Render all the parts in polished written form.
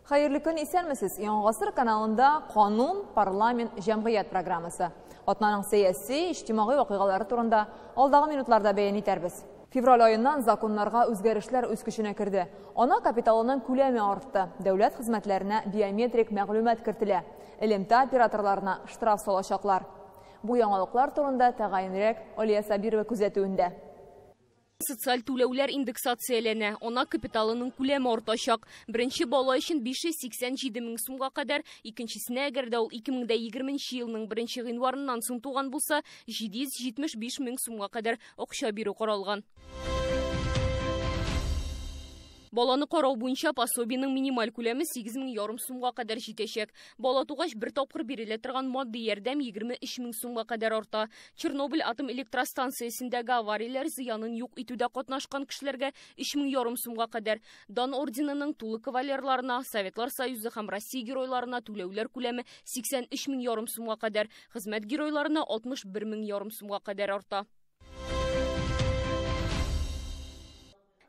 Хәерле көн, исәнмесез! Яңа гасыр каналында Канун, парламент, җәмгыять программасы. Атнаның сәяси, иҗтимагый вакыйгалары турында алдагы минутларда бәян итәрбез. Февраль аеннан законнарга үзгәрешләр үз көченә керде. Ана капиталының күләме артты. Дәүләт хезмәтләренә биометрик мәгълүмат кертелә. Элемтә операторларына штраф салачаклар. Бу яңалыклар турында тәгаенрәк Алия Сабирова күзәтүендә. Социаль түләүләр индексацияләнә, ана капиталының күләме артачак. Беренче бала өчен 587 мең сумга кадәр, икенчесенә, әгәр дә ул 2020 елның 1 гыйнварыннан соң туган булса, 775 мең сумга кадәр акча бирү каралган. Баланы карау буенча пособиеның минималь күләме 8,5 сумга кадәр җитәчәк. Бала тугач бер тапкыр бирелә торган матди ярдәм 23 мең сумга кадәр арта. Чернобыль атом электростанциясендәге аварияләр зыянын юк итүдә катнашкан кешеләргә 3,5 сумга кадәр. Дан орденының тулы кавалерларына, Советлар Союзы һәм Россия геройларына түләүләр күләме 83,5 сумга кадәр, хезмәт геройларына 61,5 сумга кадәр арта.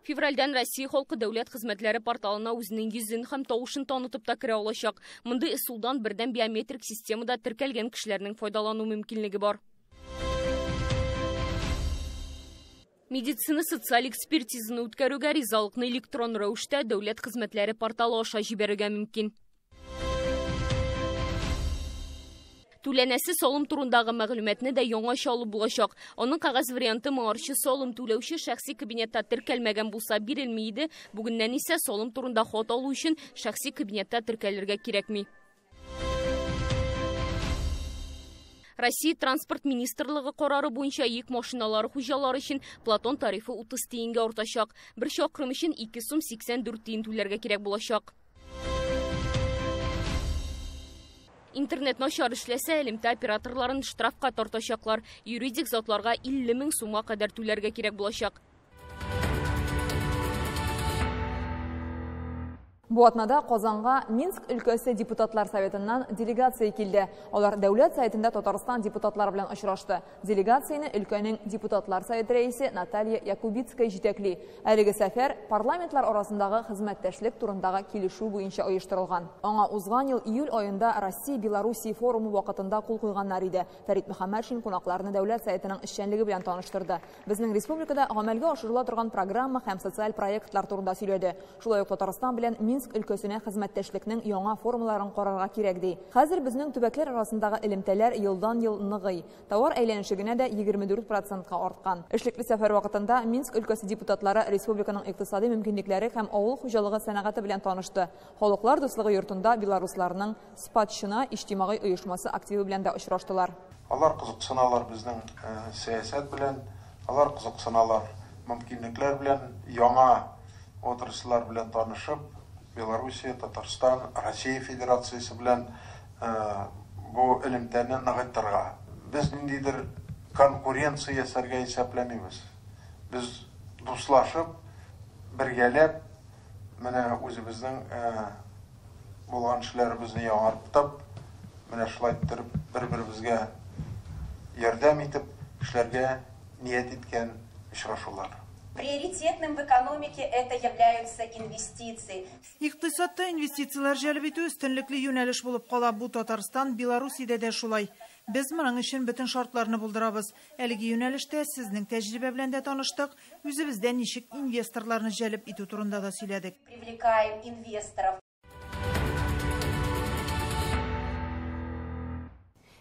Февральдән Россия халкы дәүләт хезмәтләре порталына үзенең йөзен һәм тавышын танытып та керә алачак. Мондый ысулдан бердәм биометрик системада теркәлгән кешеләрнең файдалану мөмкинлеге бар. Медицина социаль экспертизаны үткәрүгә ризалыкны электрон рәвештә дәүләт хезмәтләре порталы аша җибәрергә мөмкин. Түләнәсе салым турындагы мәгълүматны да яңача алып булачак. Аның кәгазь варианты моңарчы салым түләүче шәхси кабинетта теркәлмәгән булса бирелми иде. Бүгеннән исә салым турында хат алу өчен шәхси кабинетта теркәлергә кирәкми. Россия Транспорт Министрлыгы карары буенча йөк машиналары хуҗалары өчен Платон тарифы 30 тиенгә артачак. Бер чакрым өчен 2 сум 84 тиен түләргә кирәк булачак. Интернет начар эшләсә, элемтә операторларын штрафка тартачаклар. Юридик затларга 50 мең сумга кадәр түләргә кирәк булачак. Бу атнада Казанга Минск өлкәсе депутатлар советыннан делегация килде. Алар Дәүләт советында Татарстан депутатлары белән очрашты. Делегацияне өлкәнең депутатлар советы рәисе Наталья Якубицкая җитәкли. Әлеге сәфәр парламентлар арасындагы хезмәттәшлек турындагы килешү буенча оештырылган. Аңа узган ел июль аенда Россия-Белоруссия форумы вакытында кул куйганнар иде. Фәрит Мөхәммәтшин кунакларны Дәүләт советының эшчәнлеге белән таныштырды. Безнең республикада гамәлгә ашырыла торган программа һәм социаль проектлар турында сөйләде. Шулай ук Татарстан белән Минск өлкәсенә хезмәттәшлекнең яңа формаларын карарга кирәк ди. Хәзер безнең төбәкләр арасындагы элемтәләр елдан-ел ныгый. Товар әйләнеше генә дә 24%-ка арткан. Эшлекле сәфәр вакытында Минск өлкәсе депутатлары республиканың икътисади мөмкинлекләре һәм авыл хуҗалыгы сәнәгате белән танышты. Халыклар дуслыгы йортында белорусларның Спадщина иҗтимагый оешмасы активы белән дә очраштылар. Алар кызыксыналар безнең сәясәт белән, алар кызыксыналар мөмкинлекләр белән, яңа отрасльләр белән танышып, Белоруссия, Татарстан, Россия Федерациясе белән бу элемтәне ныгытырга. Без ниндидер конкуренция ясарга исәпләмибез. Без дуслашып, бергәләп, менә үзебезнең булган эшләребезне яңартып, менә шулай иттереп бер-беребезгә ярдәм итеп эшләргә ният иткән очрашулар. Приоритетным в экономике это являются инвестиции. Икътисадта инвестицияләр җәлеп итү өстенлекле юнәлеш булып кала. Бу Татарстан, Белоруссиядә дә шулай. Без моның өчен бөтен шартларны булдырабыз. Әлеге юнәлештә сезнең тәҗрибә белән дә таныштык, үзебездә ничек инвесторларны җәлеп итү турында да сөйләдек. Привлекаем инвесторов.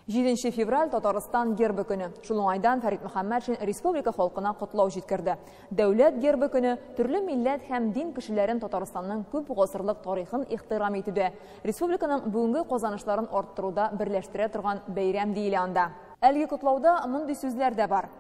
7 февраль Татарстан гербы көне. Шул уңайдан Фәрит Мөхәммәтшин республика халкына котлау җиткерде. Дәүләт гербы көне төрле милләт һәм дин кешеләрен Татарстанның күп гасырлык тарихын ихтирам итүдә, республиканың бүгенге казанышларын арттыруда берләштерә торган бәйрәм диелә анда. Әлеге котлауда мондый сүзләр дә бар.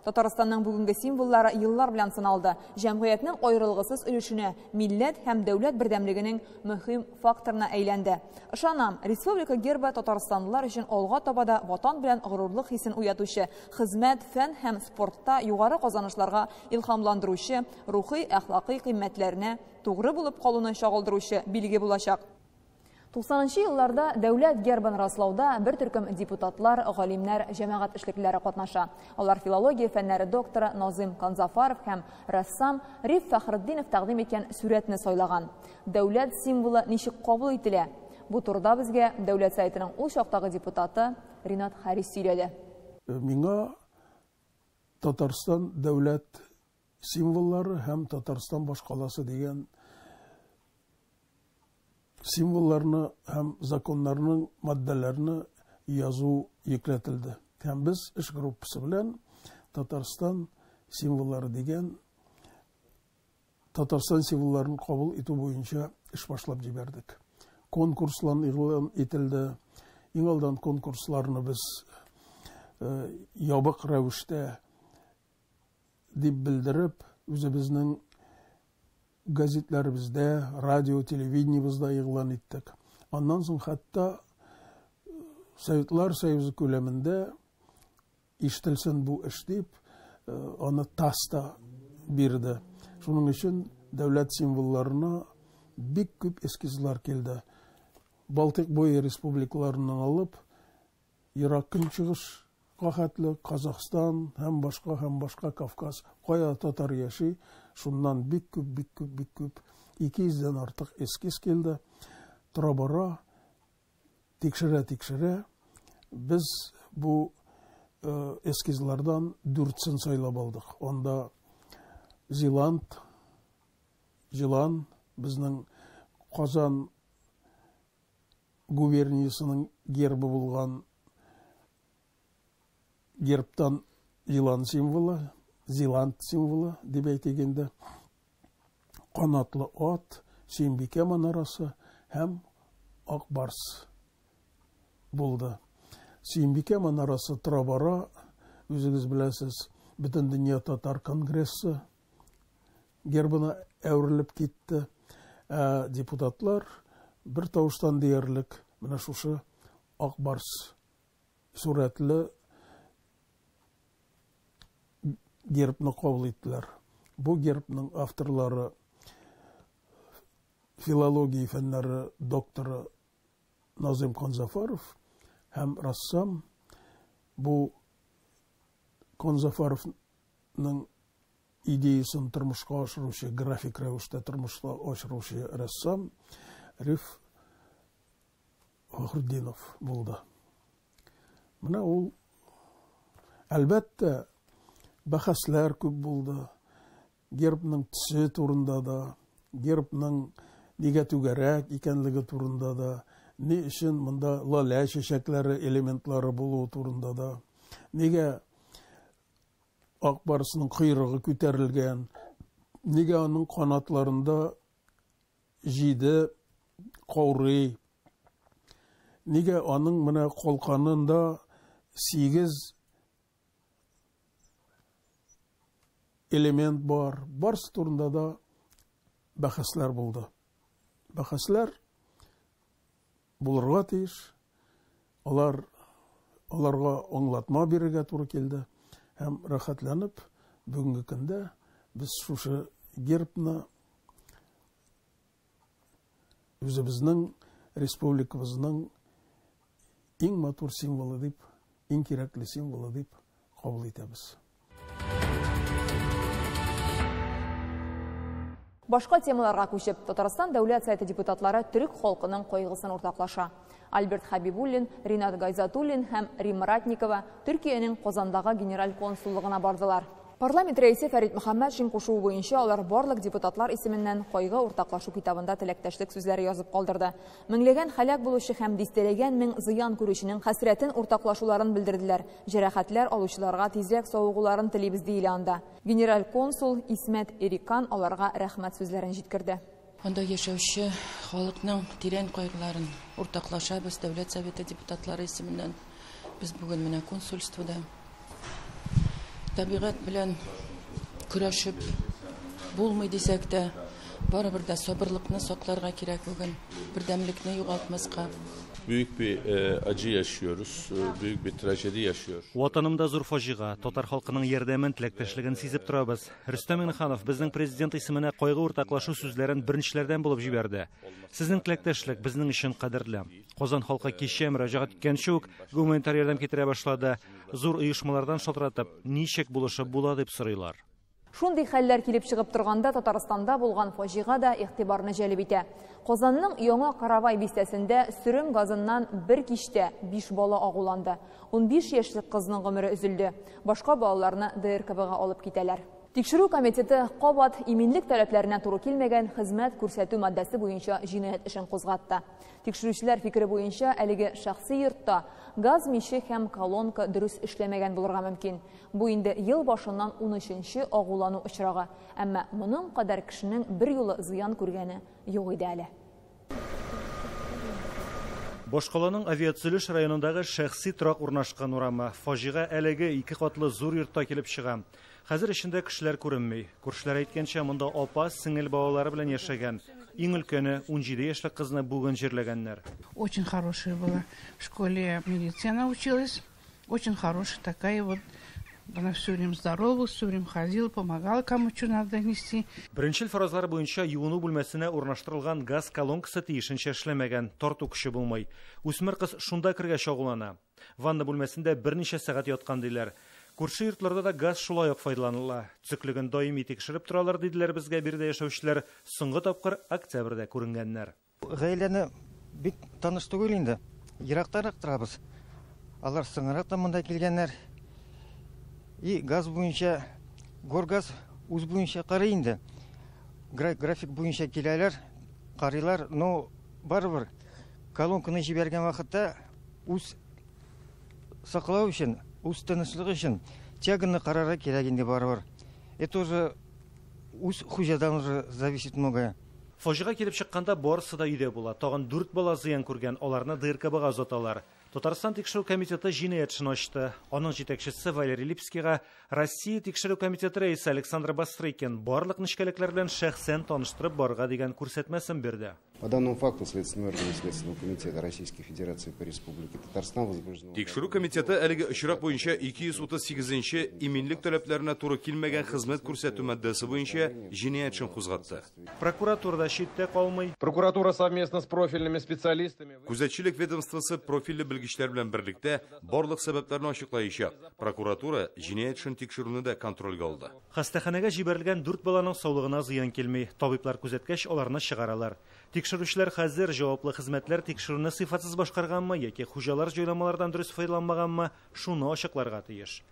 Татарстанның бүгенге символлары еллар белән сыналды. Җәмгыятьнең аерылгысыз өлешенә, милләт һәм дәүләт бердәмлегенең мөһим факторына әйләнде. Ышанам, республика гербы татарстанлылар өчен алга таба да ватан белән горурлык хисен уятучы, хезмәт, фән һәм спортта югары казанышларга илһамландыручы, рухи, әхлакый кыйммәтләренә тугры булып калуны чагылдыручы билге булачак. 90 елларда дәүләт гербын раслауда бер төркем депутатлар, галимнәр, җәмәгать эшлеклеләре катнаша. Алар филология фәннәре докторы Назым Канзафаров һәм рәссам Риф Фәхретдинов тәкъдим иткән сүрәтне сайлаган. Дәүләт символы ничек кабул ителә? Бу турыда безгә Дәүләт Советының ул чактагы депутаты Ринат Харис сөйләде. Миңа Татарстан дәүләт символлары һәм Татарстан башкаласы дигән символларны һәм законнарның маддәләрне язу йөкләтелде. Һәм без эш группасы белән Татарстан символлары дигән Татарстан символларын кабул итү буенча эш башлап җибәрдек. Конкурслар игълан ителде. Иң алдан конкурсларны без ябык рәвештә дип белдереп, үзебезнең газетләребездә, радио, телевидениебездә игълан иттек. Аннан соң хәтта Советлар Союзы күләмендә ишетелсен бу эш дип, аны ТАСС та бирде. Шуның өчен дәүләт символларына бик күп эскизлар килде. Балтыйк буе республикаларыннан алып, Ерак Көнчыгышка хәтле, Казахстан һәм башка Кавказ, кая татар яши, шуннан бик күп, бик күп, бик күп, 200дән артык эскиз килде. Тора-бара, тикшерә-тикшерә, без бу эскизлардан 4-сен сайлап алдык. Анда Зилант, Җылан, безнең Казан губерниясының гербы булган гербтан елан символы, Зилант символы дип әйтик инде, канатлы ат, Сөембикә манарасы һәм Ак барс булды. Сөембикә манарасы тора-бара, үзегез беләсез, Бөтендөнья татар конгрессы гербына әверелеп китте. Ә депутатлар бер тавыштан диярлек менә шушы Ак барс сурәтле гербны кабул иттеләр. Бу гербның авторлары филология фәннәре докторы Назым Канзафаров һәм рәссам бу Канзафаровның идеясын тормышка ашыручы, график рәвештә тормышка ашыручы рәссам Риф Фәхретдинов булды. Менә ул, әлбәттә, бәхәсләр күп булды. Гербның төсе турында да, гербның нигә түгәрәк икәнлеге турында да, ни өчен монда лалә чәчәкләре элементлары булуы турында да, нигә Ак барсның койрыгы күтәрелгән, нигә аның канатларында 7 каурый, нигә аның менә калканында 8 элемент бар. Барсы турында да бәхәсләр булды. Бәхәсләр булырга тиеш. Алар аларга аңлатма бирергә туры килде һәм рәхәтләнеп бүгенге көндә без шушы гербны үзебезнең республикабызның иң матур символы дип, иң кирәкле символы дип кабул итәбез. Башка темаларга күчеп, Татарстан Дәүләт Советы депутатлары төрек халкының кайгысын уртаклаша. Альберт Хабибуллин, Ринат Гайзатуллин һәм Римма Ратникова Төркиянең Казандагы генераль консуллыгына бардылар. Парламент рәисе Фәрит Мөхәммәтшин кушуы буенча алар барлык депутатлар исеменнән кайгы уртаклашу китабында теләктәшлек сүзләре язып калдырды. Меңләгән һәлак булучы һәм дистәләгән мең зыян күрүченең хәсрәтен уртаклашуларын белдерделәр. Җәрәхәтләр алучыларга тизрәк савыгуларын телибез диелә анда. Генераль консул Исмәт Эрикан аларга рәхмәт сүзләрен җиткерде. Анда яшәүче халыкның тирән кайгыларын уртаклашабыз. Дәүләт Советы депутатлары исеменнән без бүген менә консульствода табигать белән көрәшеп булмый дисәк тә, Барыбер дә сабырлыкны сакларга кирәк бүген, бердәмлекне югалтмаска. Büyük bir acı yaşıyoruz, büyük bir trajedi yaşıyor. Ватанымда зур фаҗига, татар халкының ярдәмен, теләктәшлеген сизеп торабыз. Рөстәм Миңнеханов безнең президент исеменә кайгы уртаклашу сүзләрен беренчеләрдән булып җибәрде. Сезнең теләктәшлек безнең өчен кадерле. Казан халкы кичә мөрәҗәгать иткәнче үк гуманитар ярдәм китерә башлады. Зур оешмалардан шалтыратып, ничек булышып була дип сорыйлар. Шундый хәлләр килеп чыгып торганда Татарстанда булган фаҗига да игътибарны җәлеп итә. Казанның Яңа Каравай бистәсендә сөрем газыннан бер кичтә 5 бала агуланды. 15 яшьлек кызның гомере өзелде. Башка балаларны ДРКБга алып китәләр. Тикшерү комитеты кабат иминлек таләпләренә туры килмәгән хезмәт күрсәтү маддәсе буенча җинаять эшен кузгатты. Тикшерүчеләр фикере буенча әлеге шәхси йортта газ миче һәм колонка дөрес эшләмәгән булырга мөмкин. Бу инде ел башыннан 13-нче агулану очрагы. Әмма моның кадәр кешенең бер юлы зыян күргәне юк иде әле. Башкаланың Авиатөзелеш районындагы шәхси торак урнашкан урамы. Фаҗига әлеге ике катлы зур йортта килеп чыга. Хәзер эчендә кешеләр күренми. Күршеләр әйткәнчә, монда апа, сеңел балалары белән яшәгән. Иң өлкәне 17 яшьлек кызны бүген җирләгәннәр. Очень хорошая была. В школе медицина училась. Очень хорошая такая вот. Она все время здоровалась, все время ходила, помогала, кому что надо нести. Беренчел фаразлар буенча юыну бүлмәсенә урнаштырылган газ колонкасы тиешенчә эшләмәгән, тарту көче булмый. Үсмер кыз шунда кергәч агулана. Ванна бүлмәсендә берничә сәгать яткан диләр. Күрше йортларда да газ шулай ук файдаланыла. Төзеклеген даими тикшереп торалар, диделәр безгә биредә яшәүчеләр. Соңгы тапкыр октябрьдә күренгәннәр. Гаиләне бик таныш түгел инде. Ерактарак торабыз. Алар соңрак та монда килгәннәр. И газ буенча, горгаз үз буенча карый инде. График буенча киләләр, карыйлар, но барыбер колонканы җибәргән вакытта үз саклау өчен, үз тынычлыгы өчен тяганы карарга кирәк инде барыбер. Это уже үз хуҗадан уже зависит многое. Фаҗига килеп чыкканда барысы да өйдә була. Тагын 4 бала зыян күргән, аларны ДРКБга озаталар. Татарстан тикшерү комитеты җинаять эшен ачты. Аның җитәкчесе Валерий Липскийга Россия тикшерү комитеты рәисе Александр Бастрыкин барлык нечкәлекләр белән шәхсән таныштырып барырга дигән күрсәтмәсен бирде. По данному факту Следственные органы Следственного комитета Российской Федерации по Республике Татарстан возбуждено. Тикшерү комитеты әлеге очрак буенча 238-нче иминлек таләпләренә туры килмәгән хезмәт күрсәтү маддәсе буенча җинаять эшен кузгатты. Прокуратура да читтә калмый. Прокуратура совместно с профильными специалистами. Күзәтчелек ведомствосы профильле белгечләр белән берлектә барлык сәбәпләрне ачыклаячак. Прокуратура җинаять эшен тикшерүне дә контрольгә алды. Хастаханәгә җибәрелгән 4 баланың саулыгына зыян килми. Табиблар күзәткәч, аларны чыгаралар. Тикшерүчеләр хәзер җаваплы хезмәтләр тикшерүне сыйфатсыз башкарганмы яки хуҗалар җайланмалардан дөрес файдаланмаганмы, шуны ачыкларга тиеш.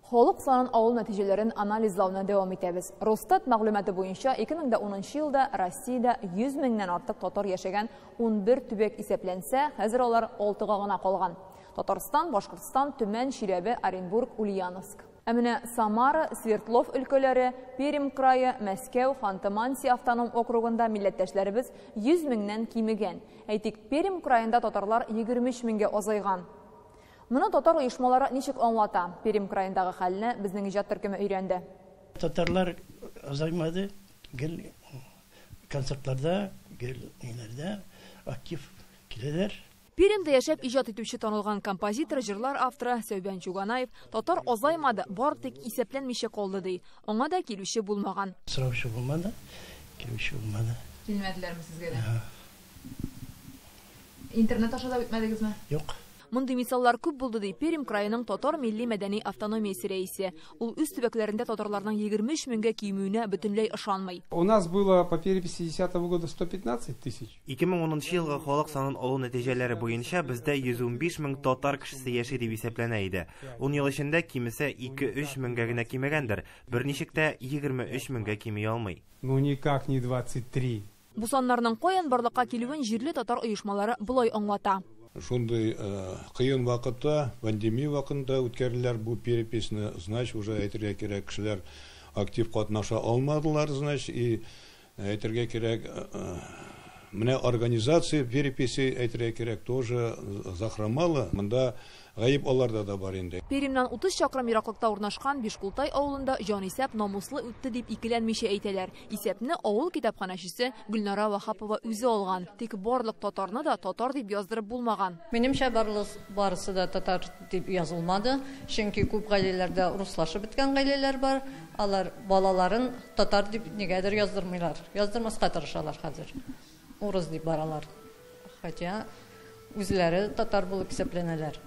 Халык санын алу нәтиҗәләрен анализлауны дәвам итәбез. Росстат мәгълүматы буенча 2010 елда Россиядә 100 меңнән артык татар яшәгән 11 төбәк исәпләнсә, хәзер алар 6-га гына калган. Татарстан, Башкортстан, Төмән, Чиләбе, Оренбург, Ульяновск. Ә менә Самара, Свердлов өлкәләре, Пермь крае, Мәскәү, Ханты-Манси автоном округында милләттәшләребез 100 меңнән кимегән. Әйтик, Пермь краенда татарлар 23 меңгә азайган. Моны татар оешмалары ничек аңлата? Пермь краендагы хәлне безнең иҗат төркеме өйрәнде. Татарлар азаймады, гел концертларда, гел ниләрдә актив киләләр. Пермьдә яшәп иҗат итүче танылган композитор, җырлар авторы Сәүбән Чуганаев татар азаймады, бар тик исәпләнмичә калды ди. Аңа да килүче булмаган. Сораучы булмады, килүче булмады. Килмәделәрме сезгә дә? Интернет аша да үтмәдегезме? Юк. Мондый мисаллар күп булды ди Пермь краеның татар милли мәдәни автономиясе рәисе. Ул үз төбәкләрендә татарларның 23 меңгә кимүенә бөтенләй ышанмый. У нас было по переписи 10 года 115 тысяч. 2010 елгы халык санын алу нәтиҗәләре буенча бездә 115 мең татар кешесе яши дип исәпләнә иде. 10 ел эчендә кимесә 2-3 меңгә генә кимегәндер. Берничек тә 23 меңгә кими алмый. Ну никак не 23. Бу саннарның каян барлыкка килүен җирле татар оешмалары болай аңлата. Шундый кыен вакытта, пандемия вакытында үткәрделәр бу переписьне, значит, уже әйтергә кирәк, кешеләр актив катнаша алмадылар, значит, и әйтергә кирәк, Менә организация переписи әйтергә кирәк, тоже захромала. Монда гаеп аларда да бар инде. Пермьнән 30 чакрым ераклыкта урнашкан Бишкултай авылында җанисәп намуслы үтте дип икеләнмичә әйтәләр. Исәпне авыл китапханәчесе Гөлнара Ваһапова үзе алган. Тик барлык татарны да татар дип яздырып булмаган. Минемчә, барысы да татар дип язылмады. Чөнки күп гаиләләрдә руслашып беткән гаиләләр бар. Алар балаларын татар дип нигәдер яздырмыйлар. Яздырмаска тырышалар хәзер. Урыс дип баралар. Хотя үзләре татар булып исәпләнәләр.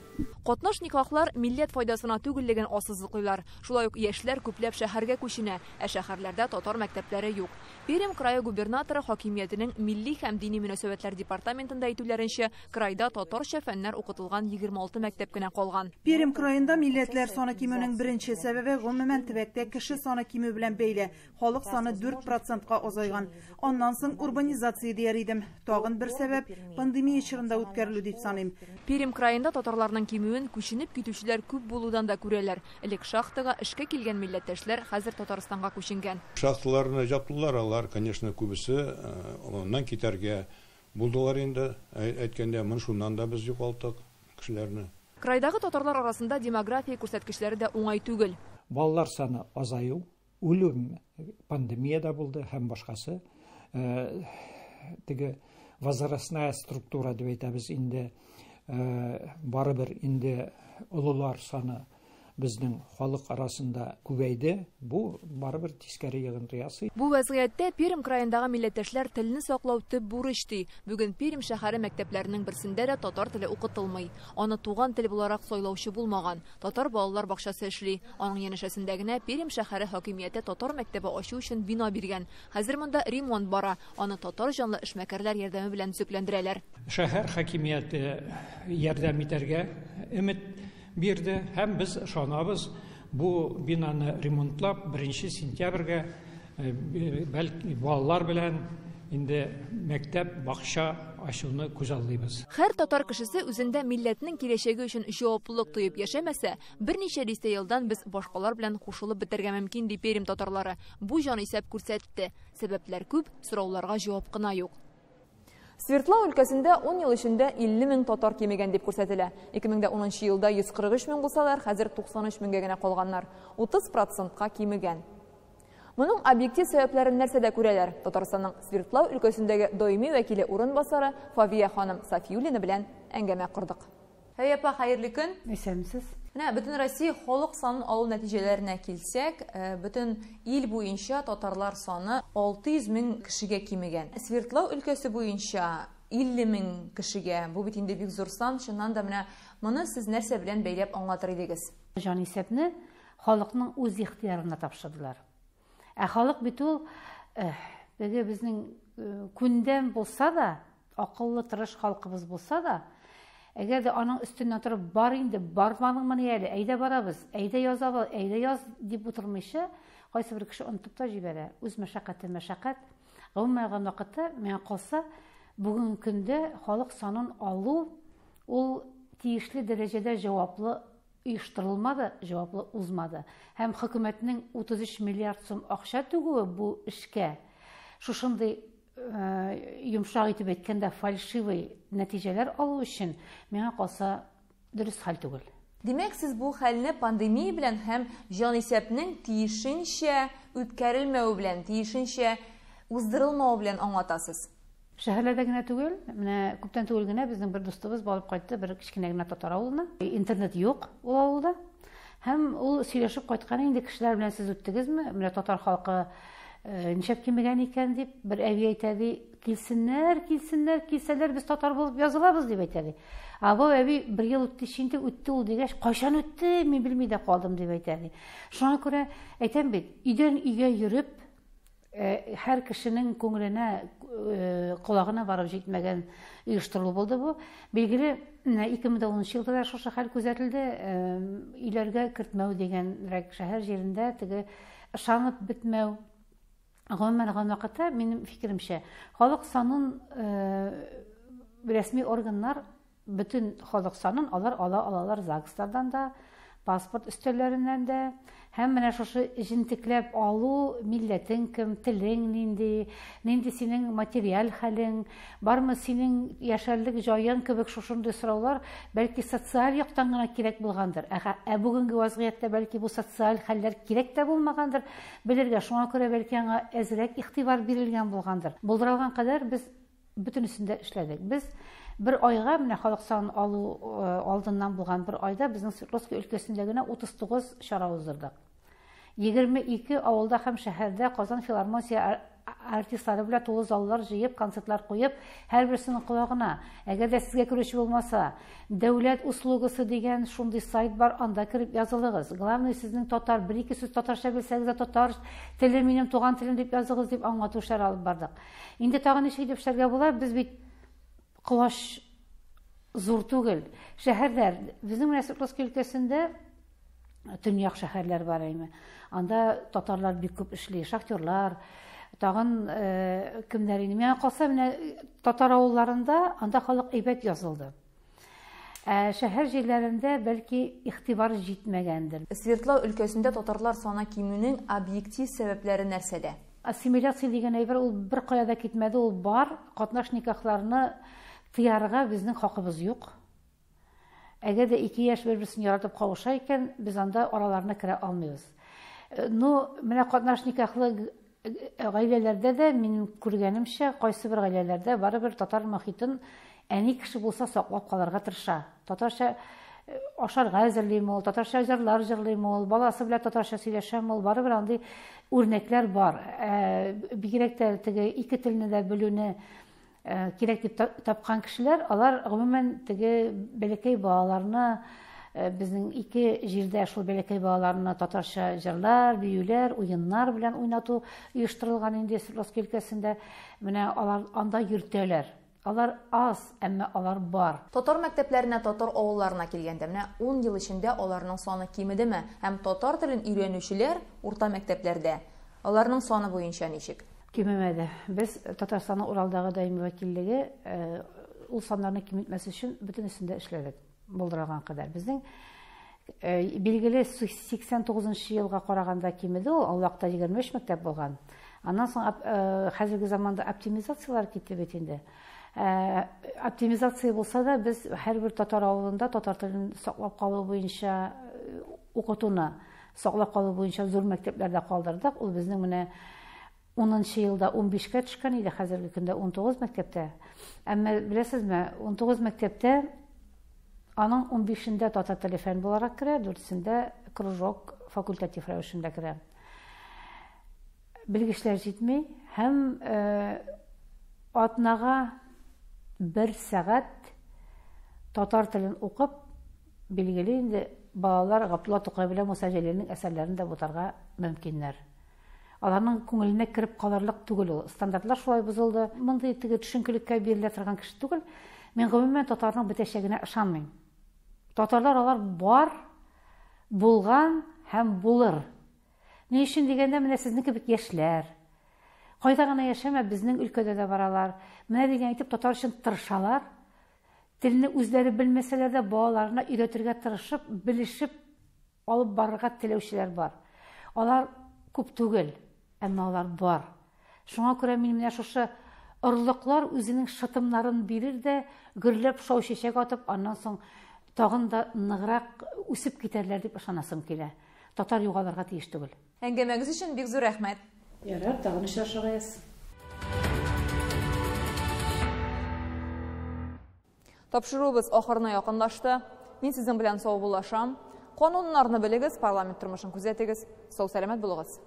Катнаш никахлар милләт файдасына түгеллеген ассызыклыйлар. Шулай ук яшьләр күпләп шәһәргә күченә, ә шәһәрләрдә татар мәктәпләре юк. Пермь крае губернаторы хакимиятенең милли һәм дини мөнәсәбәтләр департаментында әйтүләренчә, крайда татарча фәннәр укытылган 26 мәктәп кенә калган. Пермь краенда милләтләр саны кимүнең беренче сәбәбе гомумән төбәктә кеше саны кимү белән бәйле. Халык саны 4%ка азайган. Аннан соң урбанизация дияр идем. Тагын бер сәбәп пандемия чорында үткәрелү дип саныйм. Пермь краенда татарларның кимүен күченеп китүчеләр күп булудан да күрәләр. Элек шахтага эшкә килгән милләттәшләр хәзер Татарстанга күченгән. Шахталарны жаптылар, алар, конечно, күбесе аннан китәргә булдылар инде. Әйткәндә, мин шуннан да без югалттык кешеләрне. Крайдагы татарлар арасында демография күрсәткечләре дә уңай түгел. Балалар саны азаю, үлем пандемия да булды һәм башкасы. Теге возрастная структура дип әйтәбез инде. Барыбер инде олылар саны безнең халык арасында күбәйде. Бу барыбер тискәре йогынты ясый. Бу вәзгыятьтә Пермь краендагы милләттәшләр телне саклау төп бурыч ди. Бүген Пермь шәһәре мәктәпләренең берсендә дә татар теле укытылмый. Аны туган тел буларак сайлаучы булмаган. Татар балалар бакчасы эшли. Аның янәшәсендә генә Пермь шәһәре хакимияте татар мәктәбе ачу өчен бина биргән. Хәзер монда ремонт бара. Аны татар җанлы эшмәкәрләр ярдәме белән төзекләндерәләр. Шәһәр хакимияте ярдәм итәргә өмет бирде һәм без ышанабыз, бу бинаны ремонтлап 1 сентябрьгә бәлки балалар белән инде мәктәп, бакча ачуны күзаллыйбыз. Һәр татар кешесе үзендә милләтнең киләчәге өчен җаваплылык тоеп яшәмәсә, берничә дистә елдан без башкалар белән кушылып бетәргә мөмкин, ди Пермь татарлары. Бу җанисәп күрсәтте. Сәбәпләр күп, сорауларга җавап кына юк. Свердлау өлкәсендә 10 ел эчендә 50 мең татар кимегән дип күрсәтелә. 2010 елда 143 мең булсалар, хәзер 93 меңгә генә калганнар. 30%ка кимегән. Моның объектив сәбәпләрен нәрсәдә күрәләр? Татарстанның Свердлау өлкәсендәге даими вәкиле урынбасары Фавия ханым Сафиуллина белән әңгәмә кордык. Фавия апа, хәерле көн. Исәнмесез. Менә бөтен Россия халык санын алу нәтиҗәләренә килсәк, бөтен ил буенча татарлар саны 600 мең кешегә кимегән. Свердлау өлкәсе буенча 50 мең кешегә. Бу бит инде бик зур сан. Чыннан да менә моны сез нәрсә белән бәйләп аңлатыр идегез? Җанисәпне халыкның үз ихтыярына тапшырдылар. Ә халык бит ул теге безнең күндәм булса да, акыллы тырыш халкыбыз булса да, әгәр дә аның өстеннән торып бар инде, бармадыңмыни әле, әйдә барабыз, әйдә язабыз, әйдә яз дип утырмыйча, кайсы бер кеше онытып та җибәрә. Үз мәшәкате мәшәкать. Гомумән алган вакытта, миңа калса, бүгенге көндә халык санын алу ул тиешле дәрәҗәдә җаваплы оештырылмады, җаваплы узмады. Һәм хөкүмәтнең 33 миллиард сум акча түгүе бу эшкә шушындый йомшак итеп әйткәндә фальшивый нәтиҗәләр алу өчен, миңа калса, дөрес хәл түгел. Димәк, сез бу хәлне пандемия белән һәм җанисәпнең тиешенчә үткәрелмәве белән, тиешенчә уздырылмавы белән аңлатасыз. Шәһәрләрдә генә түгел, менә күптән түгел генә безнең бер дустыбыз барып кайтты бер кечкенә генә татар авылына. Интернет юк ул авылда. Һәм ул сөйләшеп кайткан инде кешеләр белән сез үттегезме? Менә татар халкы нишләп кимегән икән дип бер әби әйтә ди, килсеннәр, килсеннәр, килсәләр без татар булып язылабыз дип әйтә ди. Ә бу әби бер ел үтте, инде үтте ул дигәч, кайчан үтте, мин белми дә калдым дип әйтә ди. Шуңа күрә әйтәм бит, өйдән өйгә йөреп, һәр кешенең күңеленә, колагына барып җитмәгән оештырылу булды бу. Билгеле, 2010 елда да шушы хәл күзәтелде, өйләргә кертмәү дигәнрәк шәһәр җирендә теге ышанып бетмәү. Гомумән алган вакытта, минем фикеремчә, халык санын рәсми органнар бөтен халык санын алар ала алалар ЗАГСлардан да, паспорт өстәлләреннән дә. Һәм менә шушы җентекләп алу, милләтең кем, телең нинди, нинди синең материаль хәлең, бармы синең яшәрлек җаең кебек шушындый сораулар, бәлки социаль яктан гына кирәк булгандыр. Ә, ә бүгенге вазгыятьтә бәлки бу социаль хәлләр кирәк тә булмагандыр белергә. Шуңа күрә бәлки аңа әзрәк игътибар бирелгән булгандыр. Булдыра алган кадәр без бөтенесен дә эшләдек. Без бер айга, менә халык санын алу алдыннан булган бер айда безнең Свердловский өлкәсендә генә 39 чара уздырдык. 22 авылда һәм шәһәрдә Казан филармония артистлары белән тулы заллар җыеп, концертлар куеп, һәрберсенең колагына, әгәр дә сезгә керүче булмаса, дәүләт услугасы дигән шундый сайт бар, анда кереп язылыгыз. Главное, сезнең татар, бер-ике сүз татарча белсәгез дә, татар теле минем туган телем дип языгыз дип аңлату эшләре алып бардык. Инде тагын ничек итеп эшләргә була? Без бит колач зур түгел. Шәһәрләр, безнең менә Свердловский өлкәсендә төньяк шәһәрләр бар әйме. Анда татарлар бик күп эшли, шахтерлар, тагын кемнәр инде. Миңа калса, менә татар авылларында анда халык әйбәт язылды. Ә шәһәр җирләрендә бәлки игътибар җитмәгәндер. Свердлау өлкәсендә татарлар саны кимүнең объектив сәбәпләре нәрсәдә? Ассимиляция дигән әйбер ул беркая да китмәде, ул бар. Катнаш никахларны тыярга безнең хакыбыз юк. Әгәр дә ике яшь бер-берсен яратып кавыша икән, без анда араларына керә алмыйбыз. Ну, менә катнаш никахлы гаиләләрдә дә, минем күргәнемчә, кайсы бер гаиләләрдә барыбер татар мохитын әни кеше булса саклап калырга тырыша. Татарча ашарга әзерлиме ул, татарча җырлар җырлыймы ул, баласы белән татарча сөйләшәме ул, барыбер андый үрнәкләр бар. Бигрәк тә теге ике телне дә белүне кирәк дип тапкан кешеләр, алар гомумән теге бәләкәй балаларны, безнең ике җирдә шул бәләкәй балаларны татарча җырлар, биюләр, уеннар белән уйнату оештырылган инде Свердловский өлкәсендә. Менә алар анда йөртәләр. Алар аз, әмма алар бар. Татар мәктәпләренә, татар авылларына килгәндә, менә 10 ел эчендә аларның саны кимедеме? Һәм татар телен өйрәнүчеләр урта мәктәпләрдә, аларның саны буенча ничек? Кимемәде. Без Татарстанның Уралдагы даими вәкиллеге ул саннарны киметмәс өчен бөтенесен дә эшләдек, булдырган кадәр. Безнең билгеле 89 елга караганда кимеде ул, ул вакытта 23 мәктәп булган. Аннан соң хәзерге заманда оптимизацияләр китте бит инде. Оптимизация булса да, без һәрбер татар авылында татар телен саклап калу буенча укытуны саклап калу буенча зур мәктәпләрдә калдырдык. Ул безнең менә 10 елда 15-кә төшкән иде, хәзерге көндә 19 мәктәптә. Әмма беләсезме, 19 мәктәптә аның 15-ендә татар теле фән буларак керә, 4-сендә кружок факультатив рәвешендә керә. Белгечләр җитми һәм атнага бер сәгать татар телен укып, билгеле инде, балалар Габдулла Тукай белән Муса Җәлилнең әсәрләрен дә бутарга мөмкиннәр. Аларның күңеленә кереп калырлык түгел ул. Стандартлар шулай бозылды. Мондый теге төшенкелеккә бирелә торган кеше түгел. Мин гомумән татарның бетәчәгенә ышанмыйм. Татарлар алар бар, булган һәм булыр. Ни өчен дигәндә, менә сезнең кебек яшьләр, кайда гына яшәмә, безнең өлкәдә дә баралар. Менә дигән итеп татар өчен тырышалар. Телне үзләре белмәсәләр дә балаларына өйрәтергә тырышып, белешеп алып барырга теләүчеләр бар. Алар күп түгел, әмма алар бар. Шуңа күрә мин менә шушы орлыклар үзенең шытымнарын бирер дә, гөрләп шау чәчәк атып, аннан соң тагын да ныграк үсеп китәрләр дип ышанасым килә. Татар югалырга тиеш түгел. Әңгәмәгез өчен бик зур рәхмәт. Ярар, тагын очрашырга язсын. Тапшыруыбыз ахырына якынлашты. Мин сезнең белән саубуллашам. Кануннарны белегез, парламент тормышын күзәтегез. Сау-сәламәт булыгыз.